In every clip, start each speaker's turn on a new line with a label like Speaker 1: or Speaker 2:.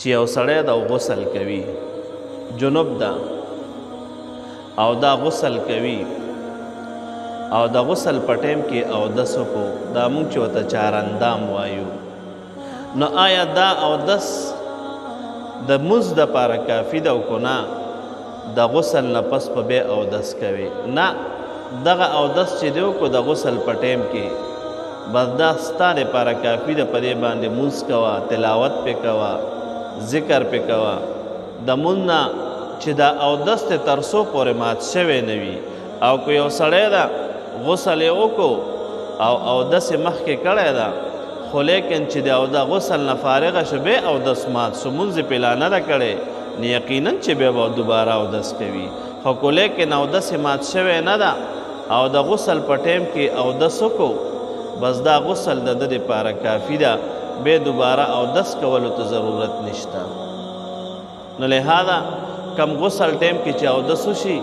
Speaker 1: چې یو سړی دا غسل کوي، جنوب ده او دا غسل کوي او د غسل په ټیم کې اودس وکړو، دا مونږ چې ورته چاراندام وایو، نو آیا دا اودس د مونځ دپاره کافي ده او که نه د غسل نه پس په بیا اودس کوي؟ نه، دغه اودس چې دی وکړو د غسل په ټیم کې، بس دا ستا دپاره کافي ده. په دې باندې مونځ کوه، تلاوت پې کوه، ذکر پې کوه. د مونځ نه چې دا اودس ته تر څو پورې مات شوی نه وي. او که یو سړی ده، غسل یې وکړو او اودس یې مخکې کړی ده، خو لیکن چې د او د غسل نه فارغه شو، بیا اودس مات شو، مونځ یې پې لا نه ده کړی، نو یقینا چې بیا به دوباره اودس کوي. خو که لیکن اودس یې مات شوی نه ده او د غسل په ټیم کې اودس وکړو، بس دا غسل د ده دپاره کافي ده، بیا دوباره اودس کولو ته ضرورت نشته. نو لهذا کم غسل ټیم کې چې اودس وشي،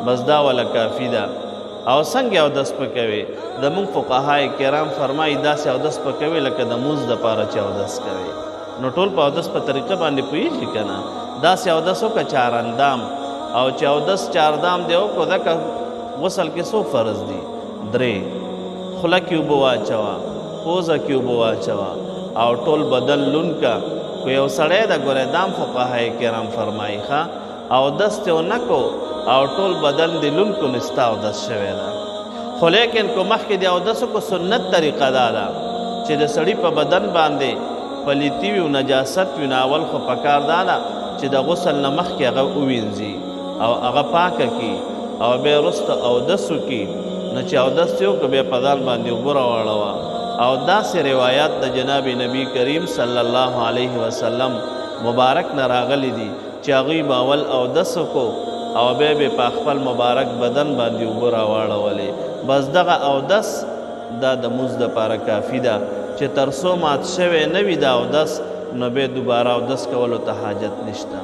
Speaker 1: بس دا ولا کافي ده. او څنګه اودس پکوي؟ د مونږ فقهای کرام فرمایي، داسې اودس پکوي لکه د مونځ دپاره چې اودس کوي. نو ټول په اودس په طریقه باندې پوهېږي که نه؟ داسې اودس وکړه چاراندام، او چې اودس چاردام دی وکړو، ځکه غسل کې څو فرض دي؟ درې. خوله کې اوبه واچوه، پوزه کې اوبه واچوه او ټول بدن لون که. که یو سړی ده، ګوره دام فقهای کرام فرمایي، ښه اودس ته ونه کو او ټول بدن دې لون کو، نو ستا اودس شوی ده. خو لیکن که مخکې د اودس کو، سنت طریقه دا ده چې د سړي په بدن باندې پلیتی وي او نجاست وي، نو اول خو پکار دا ده چې د غسل نه مخکې هغه ووینځي او هغه پاکه کړي او بیا وروسته اودس وکړي. نو چې اودس یې وکړو، بیا په ځان باندې اوبه راواړوه. او داسې روایات د جناب نبی کریم صلی الله علیه وسلم مبارک نه راغلي دي چې هغوی به اول اودس وکړو او بیا به په خپل مبارک بدن باندې اوبه راواړولې. بس دغه اودس دا د مونځ دپاره کافي ده چې تر څو مات شوی نه وي دا اودس، نو بیا دوباره اودس کولو ته حاجت نشته.